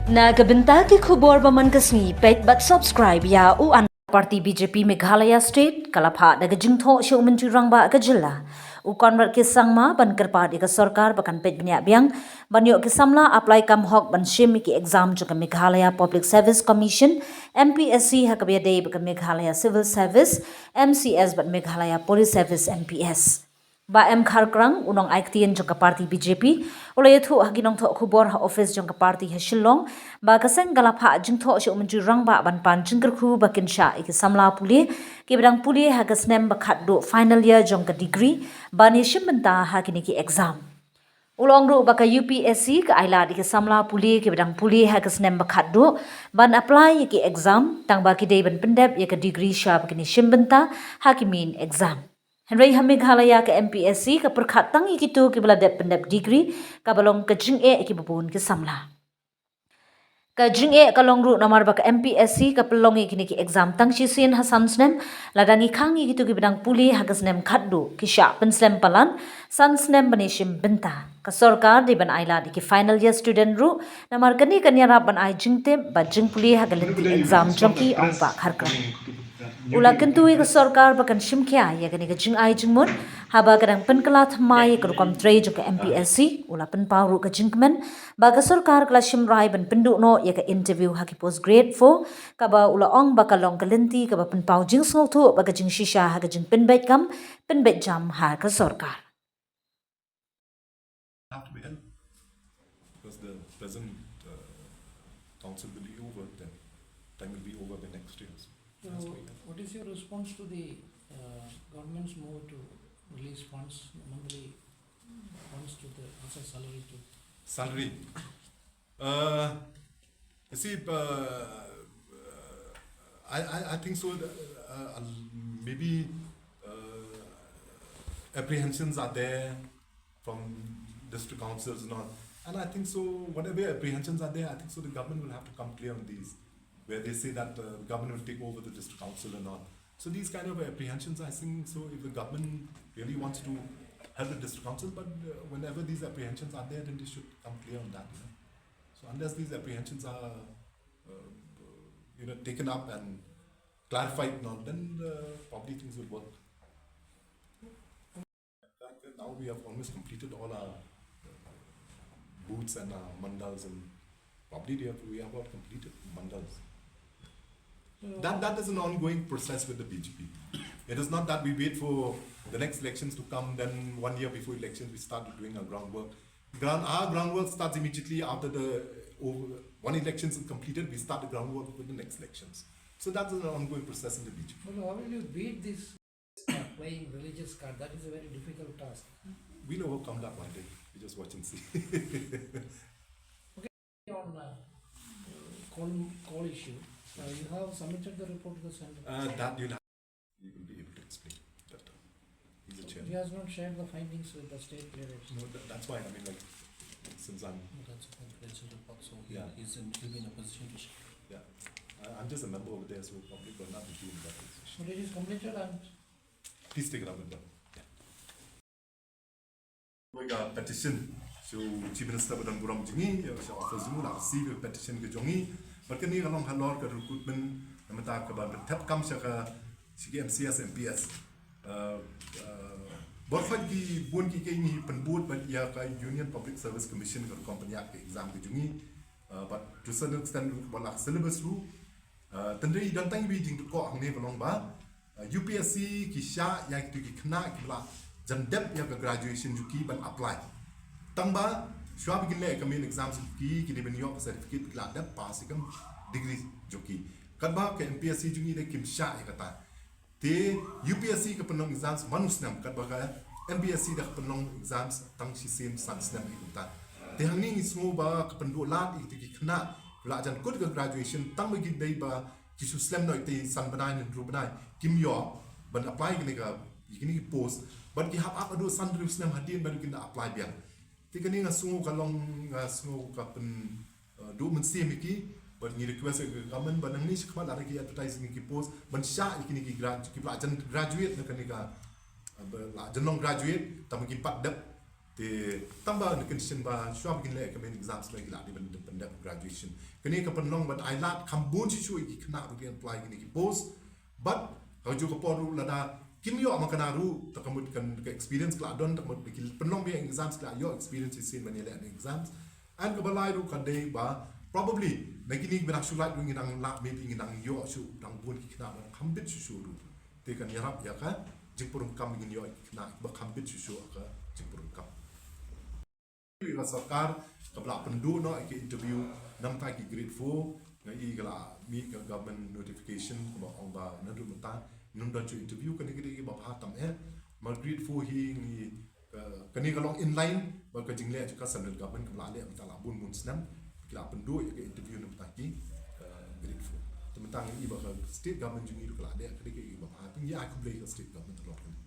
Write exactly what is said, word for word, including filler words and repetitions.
Na ka bynta ki khubor ba man ka sngi, peit bad subscribe ïa u an. Party B J P Meghalaya State ka la phah da ka jingthoh sha u Myntri Rangbah ka jylla, u Conrad K Sangma, ban kyrpad ïa ka sorkar ba kan peit bniah biang ban ïoh ki samla apply kam hok ban shim ïa ki exam jong ka Meghalaya Public Service Commission, M P S C, ha kaba ïadei bad ka Meghalaya Civil Service, M C S, bad Meghalaya Police Service, M P S. Bah M Kharkrang, u nongai ktien jong ka party B J P, u la ïathuh ha ki nongthoh khubor ha office jong ka party ha Shillong ba ka seng ka la phah jingthoh sha u Myntri Rangbah ban pan jingkyrkhu ba kin shah ïa ki samla pule kiba dang pule ha ka snem ba khatduh final year jong ka degree ban ïashim bynta ha kine ki exam. U la ong ruh ba ka U P S C ka ailad ïa ki samla pule kiba dang pule ha ka snem ba khatduh ban apply ïa ki exam, tangba ki dei ban pyndep ïa ka degree shwa ba kin ïashim bynta ha ki main exam. Hynrei ha Meghalaya ka M P S C ka pyrkhat tang ïa kito kiba la dep pyndep degree, kaba long ka jingeh ïa kiba bun ki samla. Ka jingeh ka long ruh namar ba ka M P S C ka pynlong ïa kine ki exam tang shisien ha san snem, lada ngi khang ïa kito kiba dang pule ha ka snem khatduh ki shah pynslem palat san snem ban ïashim bynta. Ka sorkar dei ban ailad ïa ki final year student ruh namar kane kan ïarap ban ai jingtip bad jingpule ha ka lynti exam jong ki, ong Bah Kharkrang. U la kyntu ïa ka sorkar ba kan shim khia ïa kane ka jingai jingmut haba ka dang pynkylla thymmai ïa ka rukom trei jong ka M P S C. U la pynpaw ruh ka jingkmen ba ka sorkar ka la shim rai ban pynduh noh ïa ka interview ha ki post grade four, kaba u la ong ba ka long ka lynti kaba pynpaw jingsngewthuh ba ka jingshisha ha ka jingpynbeit kam pynbeit jam ha ka sorkar. Have to be held because the present uh, council will be over, then time will be over by next year. So it has to be held. What is your response to the uh, government's move to release funds, monthly funds to the, as a salary to Salary. Uh, you see, uh, I, I, I think so. Uh, uh, maybe uh, apprehensions are there from district councils and all. And I think so, whatever apprehensions are there, I think so the government will have to come clear on these, where they say that uh, the government will take over the district council and all. So these kind of apprehensions, I think so, if the government really wants to help the district council, but uh, whenever these apprehensions are there, then they should come clear on that. You know? So unless these apprehensions are uh, you know, taken up and clarified now, then uh, probably things will work. In fact, now we have almost completed all our booths and our mandals, and probably we have, we have about completed mandals. That, that is an ongoing process with the B J P. It is not that we wait for the next elections to come, then one year before elections we start doing our groundwork. Ground, our groundwork starts immediately after the over, one election is completed, we start the groundwork with the next elections. So that's an ongoing process in the B J P. Well, how will you beat this uh, playing religious card? That is a very difficult task. We'll overcome that one day. You just watch and see. On uh, coal, coal issue, uh, you have submitted the report to the center. Uh, that you'll have, he will be able to explain better. He's the chairman. He has not shared the findings with the state leaders. No, that, that's why, I mean, like, since I'm No, that's a confidential report, so he, Yeah. he's in, he'll be in a position to share. Yeah. I, I'm just a member over there, so probably will not be in that position. But it is completed and Please take it up with them. Yeah. Wei ka petition sha u Chief Minister ba don burom jong ngi, sha office jong u, la receive ka petition ka jong ngi. Bad kane ka long halor ka recruitment, namar kaba thep kam sha ka, sha ki M C S, M P S. Uh, uh, bor khot ki bun ki, ki ngi pynbud bad ïa ka Union Public Service Commission ka rukom pynïaid ka exam ka jong ngi. Uh, but to certain extent ruh ba la syllabus ruh. Uh, tang dei don tang iwei i jingkyrkhu hangne ka long ba uh, U P S C ki shah ïa kito ki khynnah kiba la jan dep ïa ka graduation jong ki ban apply. Tang ba shuwa ba kin leh ka main exams jong ki, ki dei ban ïoh ka certificate ba ki la dep pass ïa ka degree jong ki. Katba ka M P S C jong ngi dei kim shah ïa kata. Te U P S C ka pynlong exams man u snem, katba ka M P S C da ka pynlong exams tang shisien san snem ïa kata. Te hangne ngi sngew ba ka pynduh lad ïa kito ki khynnah kiba la jan kut ka graduation tang ba ki dei ba ki shu slem noh ïa kata san bnai ne hynriew bnai, kim ïoh ban apply kane ka, ïa kine ki post. Bad ki hap ap haduh san hynriew snem hadien ba kin da apply biang. Te kane nga sngew ka long, nga sngew ka pyn, uh, duh mynsiem ïa ki, bad ngi request ïa ka government ba nangne shakhmat lada ki advertise ïa kine ki post, ban shah ïa kine ki grad, kiba la jan graduate na kane ka, uh, ba la jan long graduate, tang ba kim pat dep Te tang ba na condition ba shuwa ba kin leh ka main exams la ki la dei ban pyndep graduation. Kane ka pynlong ban ai lad kham bun shuh shuh ïa ki khynnah ba kin apply kine ki post. Bad ha kajuh ka por ruh lada kim ïoh ma kane ruh, te ka mut kan ka experience ka la don, te ka mut ki pynlong biang exams ki la ïoh experience shisien ban ïaleh exams. And kaba lai ruh ka dei ba probably na kine ki ba dang shu lait ruh ngi dang lah, maybe ngi dang ïoh shuh dang bun ki khynnah ba kham bit shuh shuh ruh. Te kan ïarap ïa ka jingpynrung kam ba ngin ïoh ïa ki khynnah ba kham bit shuh shuh ha ka jingpynrung kam. Ïa ka sorkar kaba la pynduh noh ïa ka interview namar ki grade four, nga i ka la mih ka government notification kaba ong ba naduh mynta ngim don shuh interview. Kane ka dei kaba bha tam eh. Ma grade four hi ngi, ka, kane ka long in line bad ka jingleh jong ka central government kaba la leh mynta la bun bun snem. Ki la pynduh ïa ka interview namar ki, eh, grade four. Te mynta ngi i ba ka state government jong ngi ruh ka la leh, ka dei kaba bha. Te ngi ai khublei ka state government halor kane.